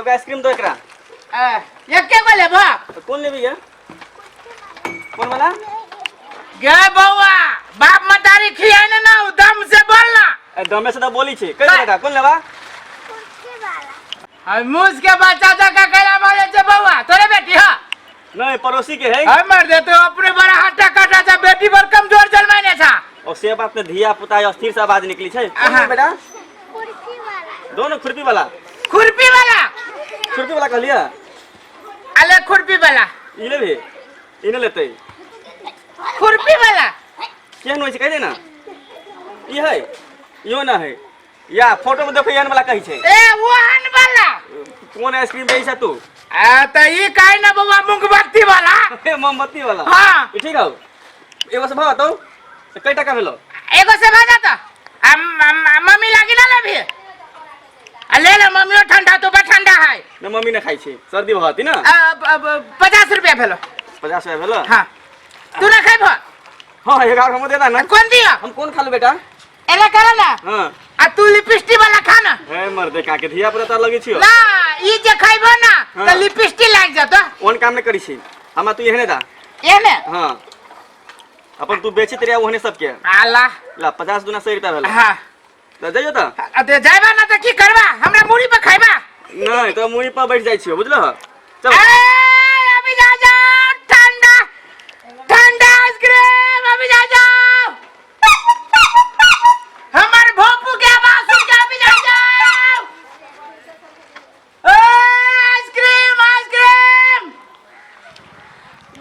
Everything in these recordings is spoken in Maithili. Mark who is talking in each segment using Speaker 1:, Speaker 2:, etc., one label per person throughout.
Speaker 1: एगो आइसक्रीम दो एकरा।
Speaker 2: एके गो लेबो।
Speaker 1: तो कोन लेबी गे? कोन वाला?
Speaker 2: गे बौआ, बाप मतारी खियाए ने ना, उ दम से बोल ना।
Speaker 1: ए, दमे से तो बोली छी। कहि बेटा, कोन लेबा?
Speaker 2: हम मूस के बच्चा जका कैला बाजै छै बौआ, तोरे बेटी ह?
Speaker 1: नहीं, पड़ोसी के है।
Speaker 2: हमर दे तो अपने बड़ा हट्टा कट्टा छ, बेटी पर कमजोर जलमाने छ।
Speaker 1: और से बात ने धिया पुता अस्थिर से आवाज निकली छै। कोन
Speaker 2: आहा।
Speaker 1: बेटा? दोनों खुरपी वाला।
Speaker 2: खुरपी वाला।
Speaker 1: खुरपी वाला कहलिए।
Speaker 2: अले खुरपी वाला।
Speaker 1: ई लेबी? ई ने लेतै।
Speaker 2: खुरपी वाला।
Speaker 1: केहन होइ छै कहि दे ना। ई है, इहो ना है। या फोटो में देखो, एहन वाला कहै छै।
Speaker 2: ए, ओहन वाला।
Speaker 1: कोन आइसक्रीम बेचै छ तू?
Speaker 2: आ त ई काहे ना बौआ, मूंगबत्ती वाला।
Speaker 1: ए, मोमबत्ती वाला।
Speaker 2: हाँ।
Speaker 1: ई ठीक हौ। एगो से भाव बताऊ तो कई टका भेलो?
Speaker 2: एगो से भा जाता। आ मम्मी लागी ना लेबी? आ ले ले मम्मियो, ठंडा तो बा, ठंडा है।
Speaker 1: ना, मम्मी ने खाइ छै, सर्दी भऽ ना।
Speaker 2: 50 रुपया भेलो।
Speaker 1: 50 रुपया भेलो।
Speaker 2: हाँ, तू ना खाइबो?
Speaker 1: हाँ, एक और हमो दे दा ना।
Speaker 2: कौन दियो?
Speaker 1: हम कौन खा लू बेटा?
Speaker 2: एला कर ना।
Speaker 1: हाँ।
Speaker 2: आ तू लिपस्टिक वाला खा ना।
Speaker 1: हे मर्दे, का के धिया पुता लगे छियो।
Speaker 2: ना, ई जे खाइबो ना
Speaker 1: हाँ।
Speaker 2: त लिपस्टिक लाग जतो।
Speaker 1: ओन काम नहीं करी छी हमरा, तू एहने दा।
Speaker 2: एने?
Speaker 1: हाँ, अपन तू बेचैत रहिया ओहने सबके।
Speaker 2: आला।
Speaker 1: ला, 50 दुना 100 रुपया भेलो।
Speaker 2: हाँ।
Speaker 1: तऽ जइयो तऽ।
Speaker 2: आ ते जाइबा ना त की करबा? हमरा मुड़ी पर खाइबा?
Speaker 1: नहीं तो मुड़ी पर बैठ जाइ छियो, बुझलो? चल।
Speaker 2: ए, अभी जा जाओ, ठंडा ठंडा आइसक्रीम, अभी जा जाओ। हमर भोपू के आवाज सुन के अभी जा जाओ। ए, आइसक्रीम आइसक्रीम,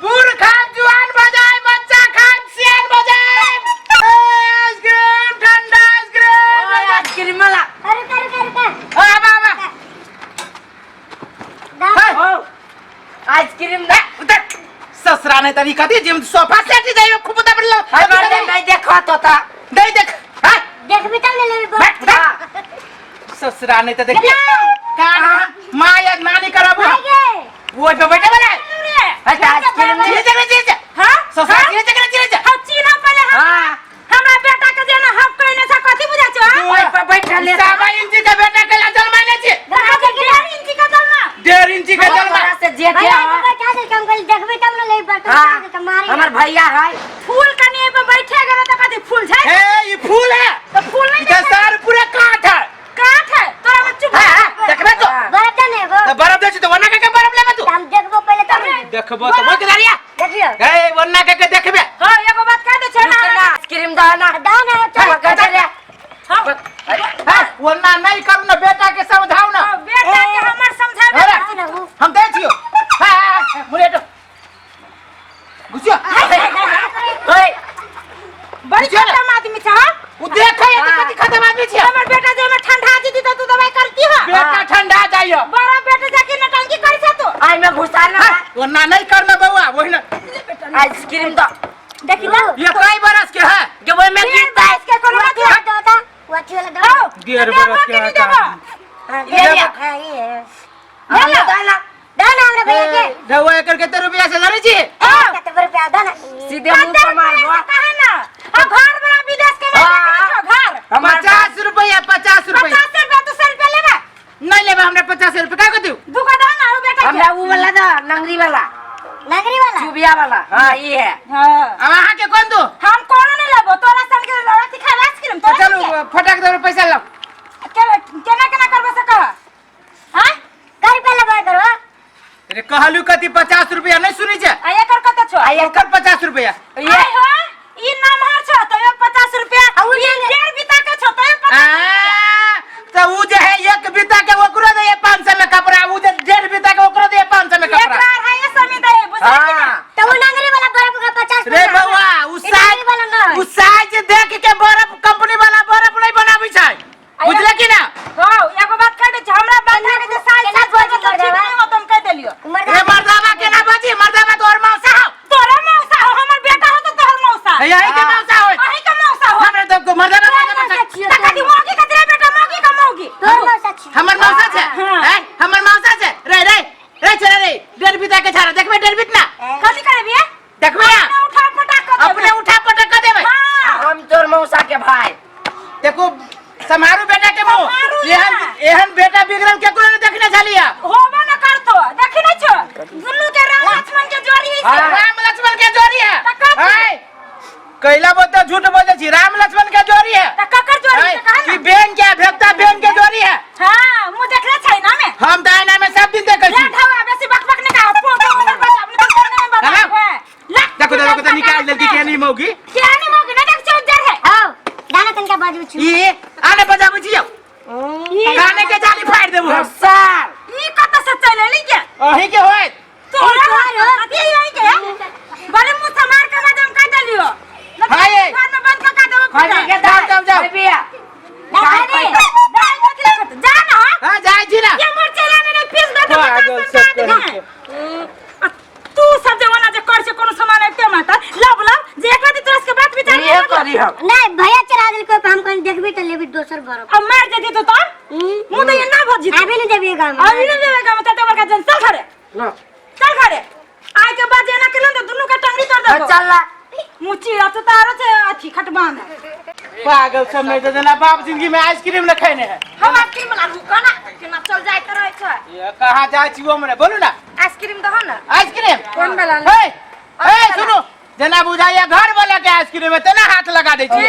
Speaker 2: बूढ़ खाब जुआन बजाए, बच्चा खाब सियान बजाए। ए, आइसक्रीम, ठंडा आइसक्रीम।
Speaker 3: आइसक्रीम वाला।
Speaker 4: अरे कर कर कर।
Speaker 2: आबा आबा।
Speaker 4: दादा।
Speaker 3: आइसक्रीम दा।
Speaker 2: उतर ससुरा, नहीं तरी कथी जिम सोफा सेट जाइयो खूब दबड़ लो।
Speaker 3: हमर दे नहीं देखो तो ता।
Speaker 2: नहीं देख, हाँ?
Speaker 4: देखबी तब ले लेबी।
Speaker 2: बैठ बैठ ससुरा, नहीं तो देख कान माँ या नानी करब।
Speaker 4: गे।
Speaker 2: वो पे बैठे वाला।
Speaker 3: अच्छा, आइसक्रीम।
Speaker 2: चीरे चकरे चीरे।
Speaker 5: हाँ?
Speaker 2: ससुरा, चीरे चकरे चीरे।
Speaker 5: हम चीना पहले हम।
Speaker 3: हाँ।
Speaker 5: हमरा बेटा के जेना हम कहने से कथी बुझा छो? हाँ?
Speaker 3: ओइ पर बैठल ले।
Speaker 2: 1.25 इंची के बेटा के ला जलमाने छी।
Speaker 5: 1.5 इंची का जलमा।
Speaker 2: 1.5 इंची के जलमा।
Speaker 3: तोरा से जे
Speaker 4: भैया
Speaker 3: जे
Speaker 4: के बैठा दे कम कल, देखबी तब ना लेबी, बर्तन
Speaker 3: हाँ।
Speaker 4: के मारी।
Speaker 3: हमर भैया है।
Speaker 5: फूल कनी पे बैठे गेलो त कथी फूल छै?
Speaker 2: हे, ई फूल है?
Speaker 5: तो फूल नहीं।
Speaker 2: इधर सार पूरा काट है।
Speaker 5: काठ है तोरा में, चुप।
Speaker 2: हाँ, हाँ, देखबे तो।
Speaker 3: हाँ।
Speaker 4: बर्फ दे ने एगो।
Speaker 2: तो बर्फ दे छी तो वना के के बर्फ लेबे तू?
Speaker 4: हम देखबो पहले तब ने।
Speaker 2: देखबो तो बोल के दारिया।
Speaker 4: देखियो।
Speaker 2: ए, वन्ना के के देखबे।
Speaker 5: हां, एगो बात कह दे छै ना।
Speaker 3: रुक ना, आइसक्रीम दा ना।
Speaker 4: दा ना चल।
Speaker 3: पकड़ ले।
Speaker 5: हां।
Speaker 2: हाँ, वन्ना नहीं करू ना, बेटा के समझाऊ ना।
Speaker 5: बेटा के हमर समझावे।
Speaker 2: अरे।
Speaker 4: दा ना उ।
Speaker 2: हम दे छियो। हाँ, हाँ, हाँ, मुड़े तो घुसियो।
Speaker 3: ओए।
Speaker 5: बड़ी
Speaker 2: बुझियो ना।
Speaker 5: खतम आदमी छ, हां।
Speaker 2: उ देखे है तो कथी खत्म आदमी छियो।
Speaker 5: हमर बेटा जे में ठंडा जीती त तू दवाई करती हो?
Speaker 2: बेटा ठंडा जाइयो।
Speaker 5: बड़ा बेटा जाके नटंकी करी छ तू।
Speaker 3: आई में घुसा ना।
Speaker 2: हाँ, वन्ना नहीं करना बउआ, वही ना।
Speaker 3: आइसक्रीम दा।
Speaker 5: देखी ना।
Speaker 2: ये कई बरस के है?
Speaker 3: के ओइ में
Speaker 5: डेढ़
Speaker 3: गिरता।
Speaker 5: बरस के कोनो
Speaker 4: वाची
Speaker 5: मत।
Speaker 4: वाला दो, वाची वाला दो।
Speaker 5: आओ।
Speaker 2: 1.5 बरस के
Speaker 5: के नहीं
Speaker 2: है।
Speaker 5: देबो?
Speaker 4: हाँ,
Speaker 3: ले लिया।
Speaker 4: हाँ, ये है।
Speaker 3: ले ला दा ना।
Speaker 4: दो ना हमरा भैया के।
Speaker 2: रहुआ एकर कते रुपया से जानै छी?
Speaker 4: कते रुपया दो ना।
Speaker 3: सीधे मुंह पर मारबो।
Speaker 5: कहे ना, आ घर वाला विदेश के
Speaker 3: हाँ।
Speaker 5: छो घर।
Speaker 3: हमर
Speaker 2: 50 रुपया, 50 रुपया।
Speaker 5: 50 रुपया, तू 100 रुपया लेबे?
Speaker 2: नहीं लेबे हमरा 50 रुपया, का कथी?
Speaker 5: दू को दो ना उ बेटा के।
Speaker 3: हमरा उ वाला दा, नंगरी वाला।
Speaker 4: नगरी वाला।
Speaker 3: चुबिया वाला, हाँ, ये है।
Speaker 5: हां।
Speaker 2: अब अहाँ के कोन दू?
Speaker 5: हम कोनो नहीं लेबो, तोरा सन के लड़की खाए आइसक्रीम
Speaker 2: तो
Speaker 5: तोरा।
Speaker 2: चलू, फटाक दे, पैसा लाओ।
Speaker 5: केना केना करबो से कह, हां?
Speaker 4: कर रुपया लगवा करवा।
Speaker 2: अरे, कहलू कथी 50 रुपया, नहीं सुनी छे।
Speaker 5: आ एकर कते छो?
Speaker 2: आ एकर 50 रुपया।
Speaker 3: ये
Speaker 5: आय हो, ई नमहर छो तो ये 50 रुपया, ई 1.5 बीता के छो तो ये 50 रुपया।
Speaker 2: आ, तो उ जे है एक बीता के ओकरो दे 500 में कपड़ा, उ जे 1.5 बीता के ओकरो दे 500 में कपड़ा।
Speaker 5: एकरा अढ़ाई सौ में दे, बुझले कि ना?
Speaker 3: हाँ।
Speaker 4: तो वो नगरी वाला बर्फ का 50
Speaker 2: रे
Speaker 4: रुपया।
Speaker 2: बउआ, उ
Speaker 4: ई
Speaker 2: साइज
Speaker 4: नगरी वाला ना।
Speaker 2: उ साइज देख के बर्फ कंपनी वाला बर्फ नहीं बनाबै छै, बुझले कि ना?
Speaker 5: हां, एगो बात कह दे छी, हमरा बेटा के जे साइज
Speaker 4: केना
Speaker 5: साइज करबो
Speaker 4: बोझ
Speaker 5: तो ठीक
Speaker 4: मर्दावा?
Speaker 5: नहीं होतो, हम कह देलियो।
Speaker 2: रे मर्दावा केना बाजी? मर्दावा तोहर मौसा हो।
Speaker 5: तोरा मौसा हो, हमर बेटा हो तो तोहर मौसा।
Speaker 2: हे, यही के मौसा हो।
Speaker 5: अही के मौसा हो।
Speaker 2: हमरा तो मर्दावा मर्दावा
Speaker 4: मौसा छियो।
Speaker 5: त कथी मौगी कथी रे बेटा, मौगी का मौगी।
Speaker 4: तोहर मौसा छियो।
Speaker 2: हमर मौसा छै।
Speaker 5: हाँ।
Speaker 2: हैं, हमर मौसा छै। रे रे रे, छोरा रे, 1.5 बीता के छाड़ा देखबे, 1.5 बीत ना।
Speaker 5: कथी करे बिया?
Speaker 2: देखबे ना।
Speaker 5: अपने उठा पटक कर देबै।
Speaker 2: अपने उठा पटक कर देबै।
Speaker 5: हाँ।
Speaker 3: हम तोर मौसा के भाई।
Speaker 2: देखो, समारू बेटा के मुंह।
Speaker 5: समारू ना।
Speaker 2: एहन एहन बेटा बिगड़ल केकरो ने देखने छलिया।
Speaker 5: होबो न करतो, देखी नहीं छो दुनू के राम लक्ष्मण के जोड़ी है से।
Speaker 2: राम लक्ष्मण के जोड़ी है।
Speaker 5: त कथी?
Speaker 2: हाय, कैला बोलते झूठ बोले छी, राम लक्ष्मण के जोड़ी है।
Speaker 5: त ककर जोड़ी
Speaker 2: हाय,
Speaker 5: से कहा
Speaker 2: कि
Speaker 5: ना?
Speaker 2: बेन के भेक्ता बेन के जोड़ी है।
Speaker 5: हां, मुंह देखले छै ना में।
Speaker 2: हम त आईना में सब दिन देखै
Speaker 5: ले
Speaker 2: छी।
Speaker 5: ढावा बेसी बकबक नहीं कहा, पो पो उधर बता, अपने तो नहीं बता
Speaker 2: हेलो?
Speaker 5: है। ला,
Speaker 2: देखो देखो तो निकाल देलकी केनी मौगी।
Speaker 5: केनी मौगी नहीं देख छौ उज्जर है।
Speaker 4: आओ दाना तनका बाजू छु।
Speaker 2: ई आने बजाबै छी यौ, काने के जाली फाड़ देबू हम।
Speaker 3: सर
Speaker 5: ई कत से चल एली के?
Speaker 2: अहीं के होयत।
Speaker 5: तोरा अथी यही के बड़े मुंह से मार के बाद हम कह देलियो।
Speaker 2: हाय।
Speaker 5: घर में बंद कर देबो।
Speaker 3: खाली के
Speaker 2: जाओ, जाओ, जाओ।
Speaker 3: बिया
Speaker 5: दाई कथी लगत जा ना।
Speaker 2: हां, जाइ छी ना।
Speaker 5: ये मोर चला ने पीस दे।
Speaker 2: पागल सब कहीं के।
Speaker 5: तू सब जमाना जे कर छे कोनो सामान एकते माता लब लब जे एक राति तोरा के बात विचार
Speaker 3: ये करी हम।
Speaker 4: नहीं भैया चढ़ा दिल कोई, हम कहीं देखबी तो लेबी दोसर बरफ।
Speaker 5: अब मार जेती तो तोर मुंह तो ये ना भजी।
Speaker 4: आबे नहीं देबी गांव में।
Speaker 5: अभी नहीं देबे गांव में तते बड़का जन। चल घरे, चल घरे। आइ के बाद एना केलन त दुनू के टंगड़ी तोड़ देबो।
Speaker 3: चल ला।
Speaker 5: मुची रात तारो छे अथी खटबान।
Speaker 2: पागल सब नहीं तो जना बाप जिंदगी में आइसक्रीम न खाने है।
Speaker 5: हम आइसक्रीम ला रुका ना केना चल जाय त रहै छै।
Speaker 2: ये कहाँ जाइ छी हमरे बोलू ना।
Speaker 5: आइसक्रीम दहो ना।
Speaker 2: आइसक्रीम
Speaker 3: कोन वाला?
Speaker 2: हे हे सुनू, जना बुझाइया घर वाला के आइसक्रीम है तेना हाथ लगा दै छी।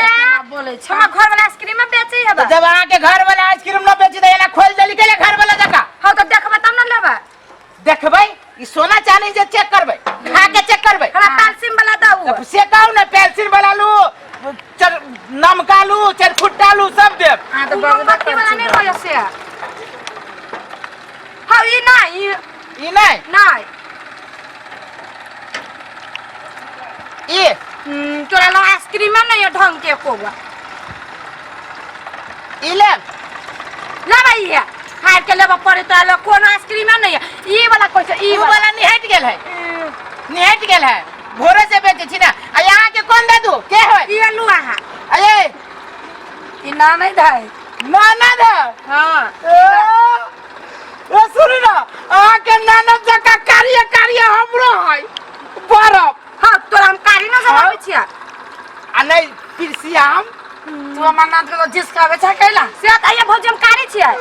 Speaker 3: बोलै छै
Speaker 5: हमरा घर वाला आइसक्रीम में बेचै हबा।
Speaker 2: तो जब अहाँ के घर वाला आइसक्रीम न बेची त एना खोल देली के घर वाला जका।
Speaker 5: हां त देखबै तब ना लेबै।
Speaker 2: देखबै ई सोना चांदी जे चेक करबै, खा के चेक करबै।
Speaker 5: हमरा पेंसिल वाला दऊ।
Speaker 2: तब से कहू ना, पेंसिल वाला लू, चर नमका लू, चरखुट्टा लू, सब देब।
Speaker 3: हां त
Speaker 5: उ मोमबत्ती वाला नहीं होय से। हां ई ना ई।
Speaker 2: ई नहीं?
Speaker 5: नहीं।
Speaker 2: ई
Speaker 5: तोरा लग आइसक्रीम नहीं है ढंग के कोबा।
Speaker 2: ई लेब।
Speaker 5: लेबै ई है। हार के लेबऽ पड़े तोरा लग कोनो आइसक्रीम नहीं है। ई वाला कहै छै ई
Speaker 2: ऊ वाला निहट गेल है, निहट गेल है, भोरे से बेचे छी ना। आ यहाँ के कोन दे दू के होय?
Speaker 5: ई लू अहाँ।
Speaker 2: अये
Speaker 3: ई ना नहीं धाय।
Speaker 2: ना ना दे।
Speaker 3: हां।
Speaker 2: ए सुनू ना, अहाँ के नानब जका कार्य कार्य हमरो है बरफ।
Speaker 5: हां तोरा हम कारी ना जमाबै छियै।
Speaker 2: आ नहीं पिरसिया हम।
Speaker 3: तू हमर नाम के जिसकावे छै कैला?
Speaker 5: से त आइए भौजी हम कारी छियै।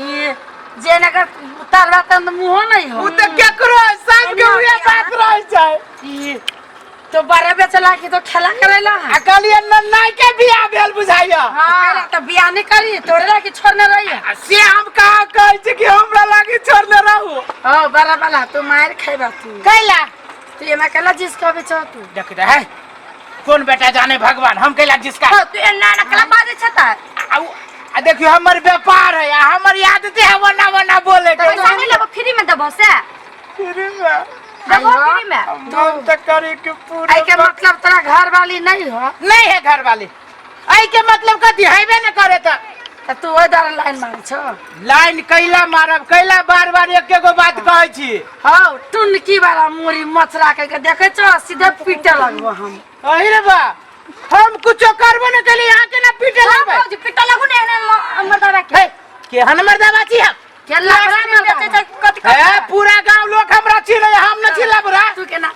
Speaker 3: ई जे नगर तरवा तन मुहो नहीं हो।
Speaker 2: उ त केकरो है, सब के उहे बात रहै छै।
Speaker 3: ई तो बड़े बेचला की तो खेला करेला।
Speaker 2: आ कहलियै नन्नाई के बियाह भेल बुझाइया।
Speaker 3: हां त बियाह नहीं करी तोरे ला की छोड़ने रही।
Speaker 2: आ से हम कहाँ कहै छी कि हमरा लागी छोड़ने रहू।
Speaker 3: हां बड़ा वाला तू मार खेबा तू।
Speaker 2: कैला?
Speaker 3: तू एना कैला जिसका बेचो तू?
Speaker 2: देख दे है कोन बेटा जाने भगवान हम कैला जिसका।
Speaker 5: हां तू एना एना कैला बाजै छै त?
Speaker 2: आ देखियो हमर व्यापार है, आ हमर आदत है वना वना बोले के।
Speaker 5: पैसा नहीं लेबो फ्री में देबो से।
Speaker 2: फ्री में
Speaker 5: देबो फ्री में।
Speaker 2: हम त करे के पूरा।
Speaker 3: आई के मतलब तोरा घर वाली नहीं हो?
Speaker 2: नहीं है घर वाली। आई के मतलब कथी हैबे न करे त।
Speaker 3: त तू ओइ दर लाइन मारै छौ?
Speaker 2: लाइन कैला मारब, कैला बार बार एके गो बात कहै छी।
Speaker 3: हौ टुनकी वाला मुरी मछरा के देखै छौ सीधे पीटे लगबो हम।
Speaker 2: अही रे बा, हम कुछो करबो न केली, अहाँ केना पीटे लगबै?
Speaker 5: भौजी पीटे लगू ने एहने मर्दाबा के।
Speaker 2: हे केहन मर्दाबा छी हम?
Speaker 3: के लबरा मर्दाबा?
Speaker 5: कथी
Speaker 2: हे पूरा गांव लोग हमरा चिन्है, हम न छी लबरा।
Speaker 3: तू केना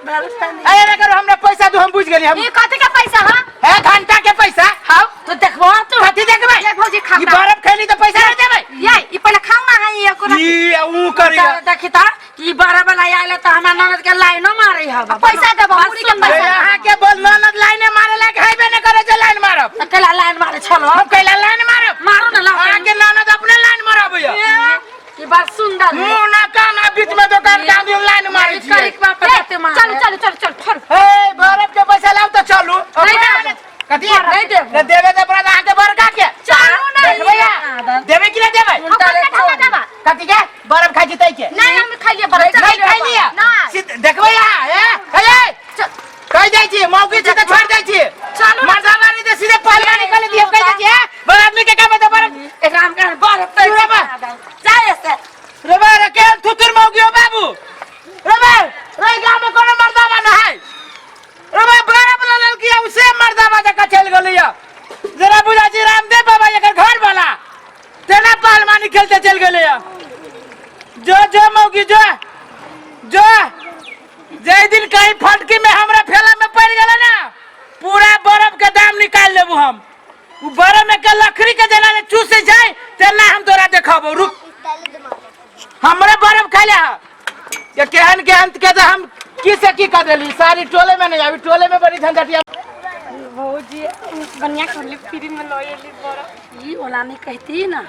Speaker 2: अरे करो हमरा पैसा दू, हम बुझ गेली हम।
Speaker 5: ई कथी के पैसा? हां
Speaker 2: हे घंटा के पैसा।
Speaker 3: हां तू देखबो तू।
Speaker 2: कथी देखबै?
Speaker 5: ये भौजी खा।
Speaker 2: ई बर्फ खैली त पैसा नहीं देबै।
Speaker 5: ये ई पहिले खाऊ ना हां ये कोना।
Speaker 2: ई ऊ करी
Speaker 3: देखी त ई बड़ा वाला आयल त हमरा ननद के लाइनो मारै हब।
Speaker 5: पैसा देबो मुरी के पैसा।
Speaker 2: अहाँ के बोल ननद लाइने मारे लायक हैबे न करे जे लाइन मारब।
Speaker 3: त कैला लाइन मारे छलो?
Speaker 2: हम कैला लाइन मारब?
Speaker 3: मारू ना लाइन।
Speaker 2: अहाँ के ननद अपने लाइन मारबैया।
Speaker 3: ई बात सुंदर।
Speaker 2: मुंह ना कान आ बीच में दुकान का दिन लाइन मारै छी।
Speaker 3: करी के बाप जाते मारे।
Speaker 5: चलू चलू चलू चलू छोड़।
Speaker 2: हे बर्फ के पैसा लाउ त चलू।
Speaker 3: नहीं देबो।
Speaker 2: कथी
Speaker 3: नहीं देबो।
Speaker 2: न देबे त बड़ा अहाँ के बड़का के।
Speaker 5: चलू ना।
Speaker 2: देखबै देबे कि नहीं देबे?
Speaker 3: उल्टा रे
Speaker 5: ठंडा देबा।
Speaker 2: कथी के बर्फ खाइ छी तै के?
Speaker 5: नहीं हम खाइए बर्फ।
Speaker 2: नहीं खाइलिए।
Speaker 5: नहीं
Speaker 2: देखबै अहाँ हे हे कहि जाइ छी मौगी छी त छोड़ जाइ छी।
Speaker 5: चलू।
Speaker 2: मर्दावानी त सीधे पहलवानी कर दियो कहि जाइ छी। हे बड़ आदमी के काम त बर्फ
Speaker 3: एकरा हम कहल बर्फ तै
Speaker 2: रे बा।
Speaker 5: जाय से
Speaker 2: रे बा रे के थुथुर मौगी हो बाबू। रे बा रे गांव में कोनो मर्दावा न है। रे बा बर्फ ललल किया उसे मर्दावा जका चल गेलैया। जरा बुझा जी रामदेव बाबा एकर घर वाला तेना पहलवानी खेलते चल गेलैया। जो जो मौगी जो जो जै दिन कहीं फटकी में हमरा फेला में पड़ गेल ना पूरा बर्फ के दाम निकाल लेबू हम। उ बर्फ में के लकड़ी के जेना जे चूसे जाए तेना हम तोरा झंझटिया देली सारी टोले में नहीं अभी टोले में बड़ी झंझटिया।
Speaker 5: भौजी बढ़िया करली, फ्री में लऽ एली बरफ।
Speaker 3: ई ओना नहीं कहती ना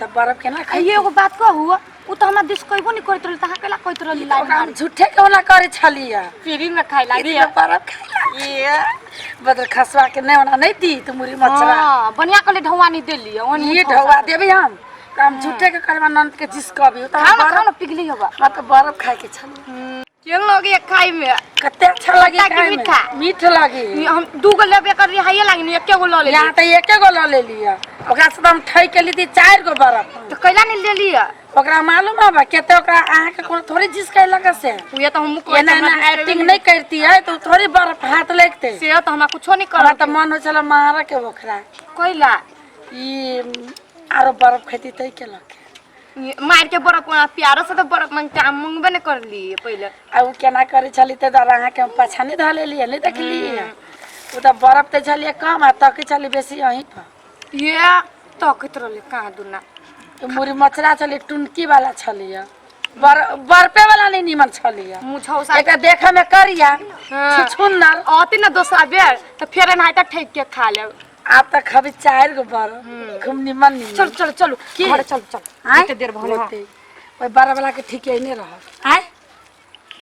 Speaker 3: तब बर्फ केना
Speaker 5: आ एगो बात कहू, उ तो हमरा दिस कहबो नहीं करैत रहली, तहाँ कैला कहैत रहली?
Speaker 3: ओकरा हम झूठे के ओना करे छलियै।
Speaker 5: फ्री में खाइ लागी।
Speaker 3: फ्री में बर्फ खाइ ये बदल खसवा के नहीं ओना नहीं दी तू मुरी मछरा।
Speaker 5: हाँ, बढ़िया कहले ढौआ नहीं देली ओनी।
Speaker 3: ये ढौआ देबै हम तऽ हम झूठे के करबा ननद के जिस कभी तऽ
Speaker 5: खाओ ना,
Speaker 3: बर्फ
Speaker 5: खाओ ना, पिघली होबा।
Speaker 3: हमरा तऽ बर्फ खाइ के छल।
Speaker 5: केहन लगे खाइ में?
Speaker 3: कते अच्छा लगे
Speaker 5: खट्टा कि
Speaker 3: खाइ में।
Speaker 5: मीठा?
Speaker 3: मीठ लगे।
Speaker 5: हम दू गो लेबे कर रिहाइए लागिनी, एके गो लऽ लेली।
Speaker 3: यहाँ तऽ एके गो लऽ लेलियै, ओकरा से तऽ हम ठकि के लीती 4 गो बर्फ।
Speaker 5: तऽ कैला नहीं लेलियै?
Speaker 3: ओकरा मालूम है केते ओकरा अहाँके कोनो थोड़ी जिस कैलक से।
Speaker 5: उहे तऽ हमहूँ कहै
Speaker 3: एना
Speaker 5: छी,
Speaker 3: एना
Speaker 5: हमरा
Speaker 3: एक्टिंग नहीं करती है तो थोड़ी बर्फ हाथ लगते।
Speaker 5: से तऽ हमरा कुछो नहीं
Speaker 3: हमरा
Speaker 5: करत।
Speaker 3: तऽ मन होइ छलै मारऽ के ओकरा।
Speaker 5: कैला?
Speaker 3: ई आरो बर्फ खेती तै केलक।
Speaker 5: मार के बर्फ कोना प्यारो से तऽ बर्फ मांगते, हम मंगबे नहीं करली पहिले।
Speaker 3: आ उ केना करै छली ताहि दुआरे अहाँके हम पाछा नहि धऽ लेलियै, नहि देखलियै। उ तऽ बर्फ तऽ छलियै कम आ तकै छली बेसी अहीं पर।
Speaker 5: ये तकैत रहले कहाँ दुना।
Speaker 3: ई मुरी मचरा छली, टुनकी वाला छलियै, बर्फे वाला नहीं नीमन छलियै।
Speaker 5: मुझौसा
Speaker 3: एकरा देखऽ में करिया
Speaker 5: हाँ।
Speaker 3: छुछुन्नर।
Speaker 5: अती ना दोसरा बेर तऽ फेर एनाहिते ठकि के खा लेब।
Speaker 3: आब तऽ खबी 4 गो बर्फ खूब निमन निमन।
Speaker 5: चल चल चलू
Speaker 3: की?
Speaker 5: घरे चल चल।
Speaker 3: आँय?
Speaker 5: कते देर भऽ गेल?
Speaker 3: होतै। ओहि बर्फ वाला के ठीके नहि रहत। आँय?